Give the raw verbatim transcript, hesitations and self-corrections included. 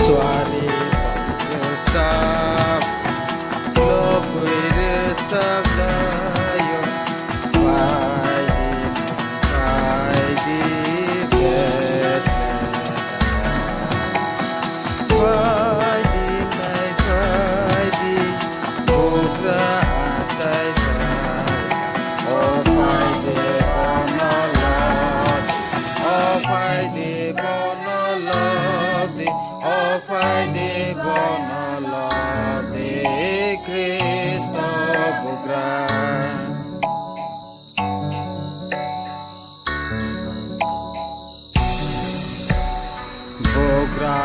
Suari rwchap, lobwi rwchap laio. Phaidi, phaidi, Bethlehem. Phaidi, nai phaidi, bugra achai bai. O phaidi, bono lobdi, o phaidi, bono lobdi, o phaidi, bono lobdi, Khristo bugra. Bugra